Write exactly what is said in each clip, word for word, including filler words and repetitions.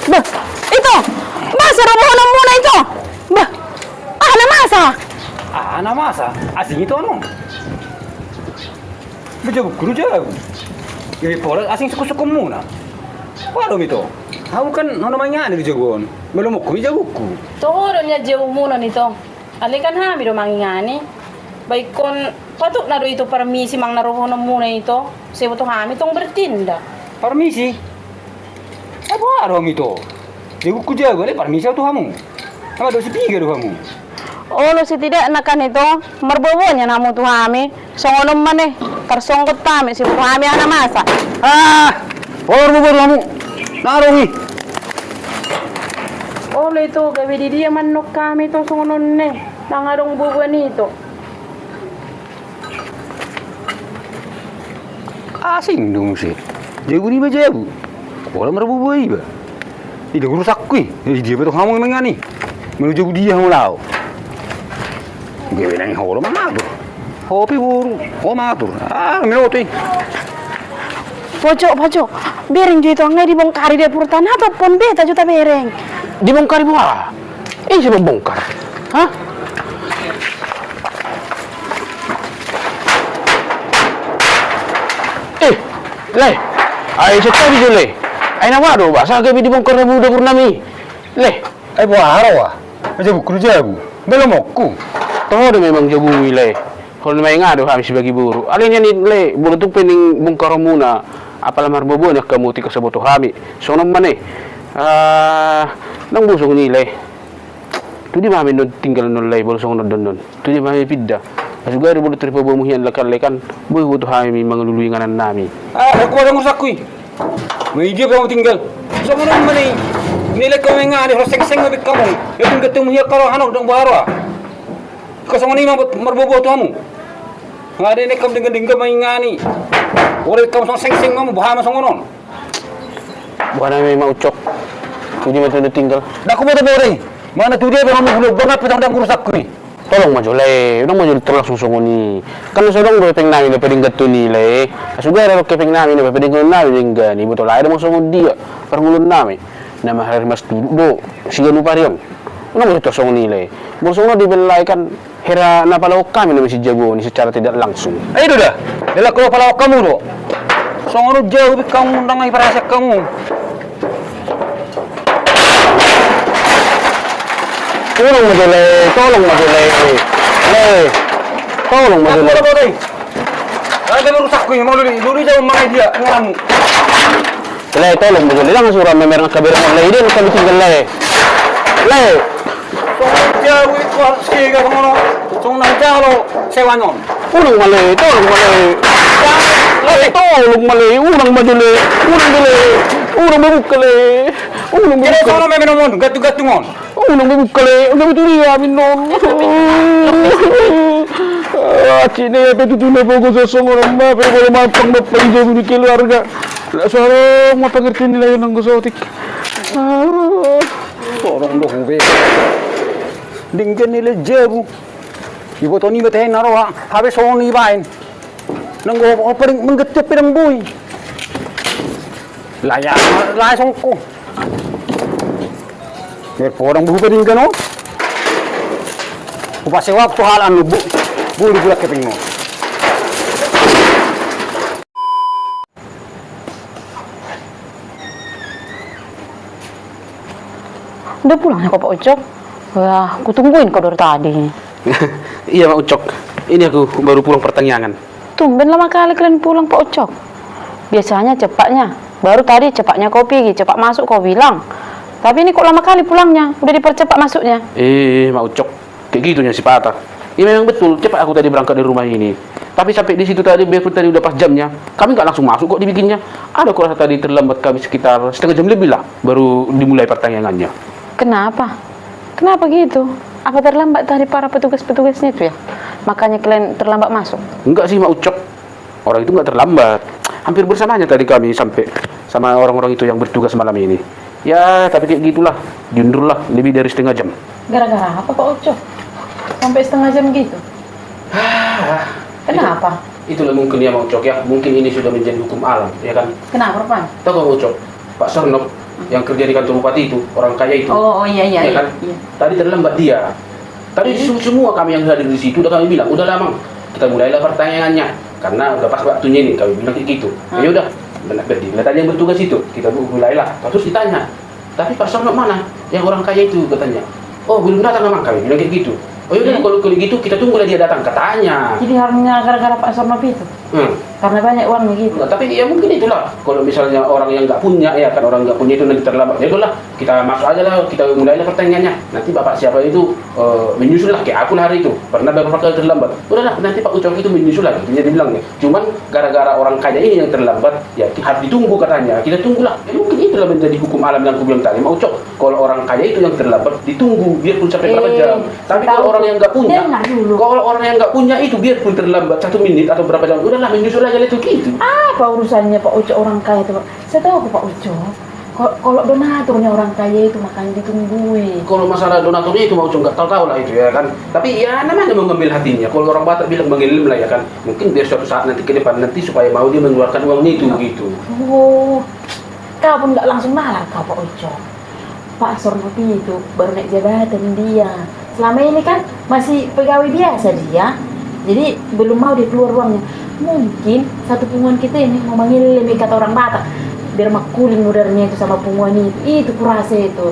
Bah, ito! Masa robohononmuna ito! Bah, aha na masa? Aha na masa? Asing ito annon. Bah, jabungku do jabu. Ipe pola asing sungkunsungkunmuna. Aha do ito? Ahu kan na mangan i di jabu on. Molo mangkumi jabungku. Toho do nian jabumuna ito. Alai kan hami do mangingani. Ba ingkon patutna do ito parmisi manang na robohononmuna ito. Sai boto hami tong bertindak. Parmisi? Aha do hamu ito? Jabungku jabu, alai parmisi ahu tu hamu. Aha do, sipiga do hamu? Olo, setidakna kan ito marboaboa nian hamu tu hami. Songon on ma ne, tarsonggot hami, sai boto hami aha na masa. Ah, pola marboaboa tu hamu. Ndang adong i. Olo ito, gabe di dia ma annon hami ito songon on ne. Ndang adong boaboa ni ito. Asing do muse. Jabu niba jabu. Pola marboaboa iba. Ida urusanku i. Di dia pe tong hamu mangan i. Molo jabu dia hamu laho. Gabe nang i ho do mangatur. Ho pe boru, ho mangatur. Ah, menoto i. Pojok, pojok. Bereng jo ito, nga dibongkari dapurta, na tompon beta jo tabereng. Dibongkari boha? Ise mambongkar? Hah? Eh, Lae. Ai, ise tadi jo, Lae. Ai, na boha do, boasa gabe dibongkar dapur, dapurnami? Lae. Ai, boha roha? Jabungku do jabu. Molo mangkumi. Toho do memang jabumi, Lae. Holan maenga do hami sibagi boru. Alai nian i, Lae, molo tung pe naeng bongkaronmuna, apala marboaboa nian hamu, tingki sai boto hami. Songon on ma ne. Ah, ndang boi songon i, Lae. Tu dia ma hami annon tinggal annon, Lae, molo songon on do annon? Tu dia ma hami pinda? Asa gari molo tu dia paboamu hian, Lae, kan, Lae, kan boi huboto hami mangalului inganannami. Ah, aku ada urusanku i. Molo di dia pe hamu tinggal. Songon on ma ne i. Nilai hamu nga, nilai ro sengseng ma bek hamu. Ia tinggal tu hamu hian, kalau hano ndang boha roha. Songon i ma marboaboa tu hamu. Nga denggan hamu, denggan-denggan mangingani. Ora hamu songon sengseng ma hamu, boha ma songon on. Boha nami ma, Ucok? Tu dia ma tu dia tinggal? Ndang huboto be, Lae. Molo tu dia pe hamu, hulo bangat pe tong, ndang urusanku i. Tolong ma jo, Lae, unang ma jo terlangsung songon i. Kan so adong do hepengnami na padenggantonnami, Lae. Asa gari adong hepengnami na padenggantonnami, denggan i, boto Lae do ma songon dia parngoluonnami. Na marhari Mas tudu do siganup ari on. Unang ma jo tarsongon i, Lae. Molo songon on dibaen, Lae, kan hera na palaok hami nama si jabu on i secara tidak langsung. Ai do da, dela ko palaok hamu do. Songon on jabu pe hamu, ndang ai parasa hamu. Tolong ma jo, Lae, tolong ma jo, Lae. Lae, tolong ma jo, Lae. Ada urusanku i, molo di, dulu jauh mana dia, ngamu. Lae, tolong ma jo, Lae, ndang sura memereng kabar on, Lae, ida na hami tinggal, Lae. Lae. Songon dia, wih, wah, sega songon on. Songon dia lo, sewa non. Unang ma, Lae, tolong ma, Lae. Lae, tolong ma, Lae, unang ma jo, Lae. Unang jo, Lae. Unang ma buka, Lae. Unang ma buka. Jadi songon on memang on, gantung-gantung on. Unang be buka, Lae, unang be tu dia hami annon. Ah, cine pe tutu na pogo songon on ma, pe molo mampang ma pe i jabu ni keluarga. Lae, so adong ma pengertian ni Lae on nanggo saotik. Ah. Tolong do hube. Denggan ni Lae jabu. Iboto niba tehe na roha, hape songon i baen. Nanggo paling manggetep pe ndang boi. Lae, Lae songko. Biar podang buhu pe denggan on. Hupasewa tu halak annon, bu. Boi dibulat hepeng on. Udah pulang ya kau, Pak Ucok? Wah, kutungguin kau dari tadi. Iya, Mak Ucok. Ini aku baru pulang pertangiangan. Tumben lama kali kalian pulang, Pak Ucok. Biasanya cepatnya. Baru tadi cepatnya kau pigi, cepat masuk kau bilang. Tapi ini kok lama kali pulangnya, udah dipercepat masuknya. Eh, Mak Ucok. Kayak gitu nya sipata. Ya memang betul, cepat aku tadi berangkat dari rumah ini. Tapi sampai di situ tadi, biarpun tadi udah pas jamnya, kami nggak langsung masuk kok dibikinnya. Ada kurasa tadi terlambat kami sekitar setengah jam lebih lah, baru dimulai pertangiangannya. Kenapa? Kenapa gitu? Apa terlambat tadi para petugas-petugasnya itu ya? Makanya kalian terlambat masuk? Enggak sih, Mak Ucok. Orang itu nggak terlambat. Hampir bersamanya tadi kami sampai sama orang-orang itu yang bertugas malam ini. Ya, tapi kayak gitulah. Diundurlah lebih dari setengah jam. Gara-gara apa, Pak Ucok? Sampai setengah jam gitu? Ah, kenapa? Itulah mungkin ya, Mak Ucok, ya. Mungkin ini sudah menjadi hukum alam, ya kan? Kenapa, Pak? Tahu, Mak Ucok, Pak Sorno yang kerja di kantor bupati itu, orang kaya itu. Oh, oh, iya, iya, ya kan? Tadi terlambat dia. Tadi semua kami yang hadir di situ udah kami bilang, "Udahlah, Mang, kita mulailah pertandingannya. Karena udah pas waktunya ini," kami bilang kayak gitu. Ya udah, berarti tadi yang bertugas itu, kita bu-, mulailah. Terus ditanya, "Tapi Pak Sorno mana? Yang orang kaya itu," katanya. "Oh, belum datang, Amang," kami bilang kayak gitu. "Oh, yaudah, kalau, kalau gitu kita tunggulah dia datang," katanya. Jadi hanya gara-gara Pak Sorno itu? Hmm. Karena banyak uangnya gitu. Nah, tapi ya mungkin itulah. Kalau misalnya orang yang nggak punya, ya kan, orang nggak punya itu nanti terlambat. Ya udahlah, kita masuk aja lah, kita mulailah pertandingannya. Nanti bapak siapa itu, eh, menyusul lah, kayak aku lah hari itu. Pernah beberapa kali terlambat. Udahlah, nanti Pak Ucok itu menyusul lagi, dia bilang ya. Cuman gara-gara orang kaya ini yang terlambat, ya harus ditunggu katanya. Kita tunggulah. Ya, mungkin itulah menjadi hukum alam yang aku bilang tadi, Mak Ucok. Kalau orang kaya itu yang terlambat, ditunggu biarpun sampai berapa jam. Tapi kalau orang yang nggak punya, kalau orang yang nggak punya itu biarpun terlambat satu menit atau berapa jam, udahlah menyusul aja lah itu gitu. Apa urusannya Pak Ucok orang kaya itu, Pak? Saya tahu kok Pak Ucok. Kalau, kalau donaturnya orang kaya itu makanya ditunggui. Kalau masalah donaturnya itu, Mak Ucok, nggak tahu-tahu lah itu, ya kan. Tapi ya namanya mau ngambil hatinya. Kalau orang Batak bilang mengilim lah, ya kan. Mungkin biar suatu saat nanti ke depan nanti supaya mau dia mengeluarkan uangnya itu gitu. Oh, kau pun nggak langsung nalar kau, Pak Ucok. Pak Sorno itu baru naik jabatan dia. Selama ini kan masih pegawai biasa dia. Jadi belum mau dia keluar uangnya. Mungkin satu punguan kita ini mau mengilim, kata orang Batak. Biar makuling udaranya itu sama punguan itu. Itu kurasa itu.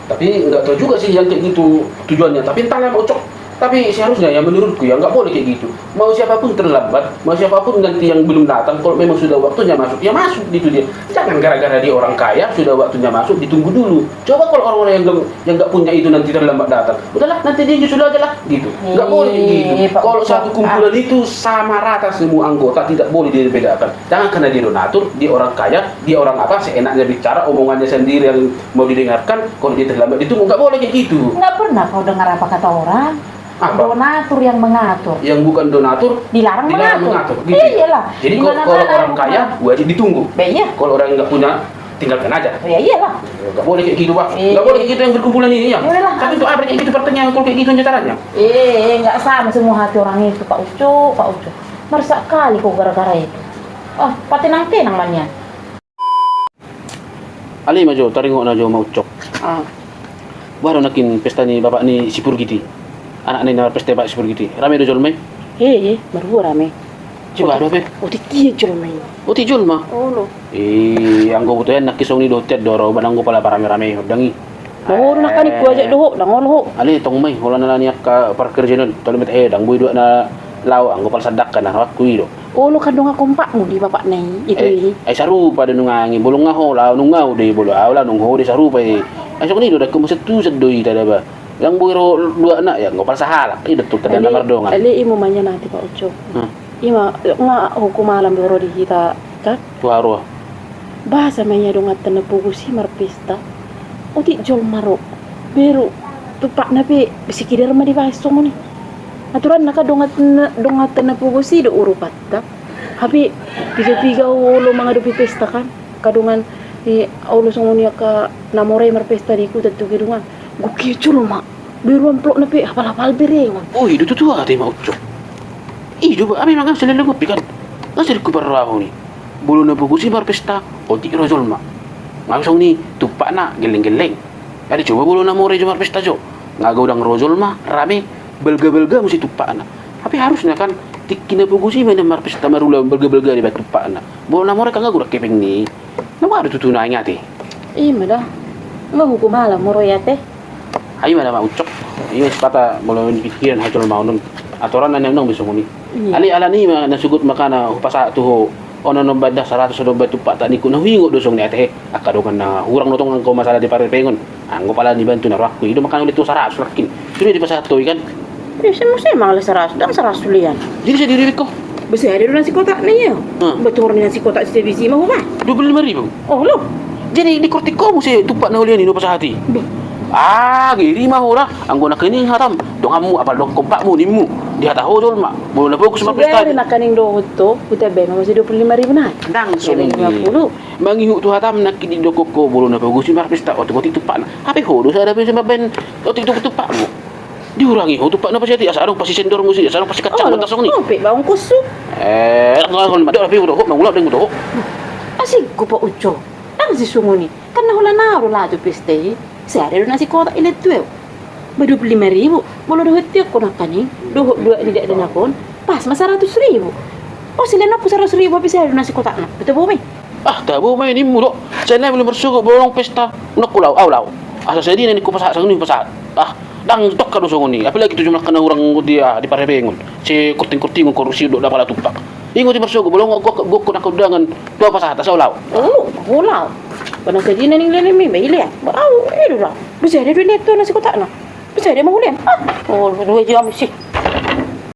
Tapi nggak tahu juga sih yang kayak gitu tujuannya. Tapi entahlah, Mak Ucok. Tapi seharusnya ya menurutku ya nggak boleh kayak gitu. Mau siapapun terlambat, mau siapapun nanti yang belum datang, kalau memang sudah waktunya masuk, ya masuk gitu dia. Jangan gara-gara dia orang kaya, sudah waktunya masuk, ditunggu dulu. Coba kalau orang-orang yang nggak, yang nggak punya itu nanti terlambat datang, udahlah nanti dia nyusul aja lah gitu. Nggak boleh kayak gitu. Kalau satu kumpulan itu sama rata semua anggota, tidak boleh dibedakan. Jangan karena dia donatur, dia orang kaya, dia orang apa, seenaknya bicara, omongannya sendiri yang mau didengarkan, kalau dia terlambat ditunggu, nggak boleh kayak gitu. Nggak pernah kau dengar apa kata orang? Apa? Donatur yang mengatur. Yang bukan donatur dilarang mengatur. Gitu. Iya, iyalah. Jadi kalau orang kaya wajib ditunggu. Kalau orang nggak punya, tinggalkan aja. Ya iyalah. Nggak boleh kayak gitu, Pak. Nggak boleh kayak gitu yang berkumpulan ini ya. Tapi untuk apa kayak gitu pertanyaan kalau kayak gitu caranya? Eh, nggak sama semua hati orang itu, Pak Ucok, Pak Ucok. Marsak kali kau gara-gara itu. Ah, patenang-tenang manian. Ale ma jo, taringot na jo, Mak Ucok. Ah. Boha do nangkin pesta ni bapak ni si Purgiti? Anak ni na pesta bapak si Purgiti. Rame do jolma i? He, he, marhua rame. Jua do pe. Otik dia jolma i. Otik jolma? Olo. Eh, anggo butuh enak kisong ni dohot do ro, ba nanggo pala parame-rame hordang i. Mau do nangkin kuajak dohot, dang olo ho. Ale tong ma i, holan ala ni angka parkerjaan on, tolu meter, eh, dang boi do na lao, anggo pala sadakka na rohangku i do. Olo kan dongan kompakmu di bapakna i, itu i. Ai sarupa do nunga i, molo nga ho lao nunga au do i, molo au lao nung ho do i, sarupa i. Ai songon i do, dang ho muse tu sado i tada ba. Dang boi ro dua anak ya, ngopal sahalak i do tu tada na mardongan. Ale i ma manyan ate Pak Ucok. Ima nga hukum alam do ro di hita kan. Tuaro. Bahasa ma ia donganta na pogos i marpesta. Otik jolma ro. Beru tumpakna pe sekedar ma dibahas songon i. Aturanna kan donganta na pogos i do urupanta. Hape piga-piga olo mangadopi pesta kan. Kadongan olo songon i angka na mora i marpesta di huta tu gedung an. Gok i jolma. Beru amplopna pe hapal-hapal berengon. Oh, i do tutu ate Mak Ucok. I do ba, ami mangan selele gopi kan. Nga sering kuparrohahon i. Molo na pogos i marpesta, otik ro jolma. Nga songon i tumpakna gelleng-gelleng. Jadi coba molo na mora i jo marpesta jo. Nga godang ro jolma, rame, balga-balga muse tumpakna. Tapi harusna kan tingki na pogos i ma na marpesta marula balga-balga dibaen tumpakna. Molo na mora i kan nga godang hepeng ni. Na boha do tutu na ingati? Ima da. Nga hukum alam ro i ate. Ai ima da Mak Ucok. Ima sipata molo di pikiran hajolmaon on. Aturan na nian nang be songon i. Ale ala ni ma na sogot makana hupasahat tu ho. Onom baen da saratus, onom baen tumpakta ningku, na huingot do songon i ate he. Angka dongan na hurang do tong angka masalah di parhepengon. Anggo pala nibantu na rohangku i do makana uli tu saratus nangkin. Sude dipasahat ho i kan. Ise muse mangaleh saratus, dang saratus sulian. Jadi sadiri ko. Bese ada do nasi kotak na ia. Betul ni nasi kotak si bisi ma huma. Dua puluh lima ribu. Olo. Jadi di kortik ho muse tumpak na ulian i do pasahat i. Ah, giri ma ho da. Anggo nangkin i hatam. Donganmu apala dongan kompakmu nimmu. Dihata ho jolma. Molo na pogos ma pesta. Sudah nangkaning dohot ho. Huta be ma muse dua puluh lima ribu na. Dang songon i. Mangihut tu hatam nangkin di dohot ho molo na pogos i marpesta otik-otik tumpakna. Hape ho do sada pe muse mambaen otik-otik tumpakmu. Diurangi ho tumpak na pasea i, asa adong pasisendor musik, asa adong pasikacang. Oh, mantap songon i. Oh, pe bang kusu. Eh, dang songon i, madok, tapi udah ho, mangulak deng udah ho. Asik ku pa ujo. Dang si songon i. Kan na holan au do laho tu pesta i. Sada do nasi kotak i, liat tu au. Ba dua puluh lima ribu. Molo dohot tiak ko nangkaning, dohot dua ni dakdanak on, pas ma saratus ribu. Oh, silean nangku saratus ribu, hape sada do nasi kotakna. Ba tabo ma i. Ah, tabo ma i nimmu do. Sai na molo marsogot molo adong pesta, nangku laho, au laho. Asa sadina ningku pasahat, songon i pasahat. Ah, dang tongka do songon i. Apalagi tu jumlah na hurang dia di parhebengon. Si korting-kortingon, korusi do dapala tumpak. Ingot i marsogot molo adong gokkon angka undangan, tu au pasahat, asa au laho. Oh, au laho. Ba na sadina ning lelemi, ba ilean. Ba au, i do laho. Ba sada do ilean tu nasi kotakna. Ba sada ma hulean. Ah, oh, dua jam si.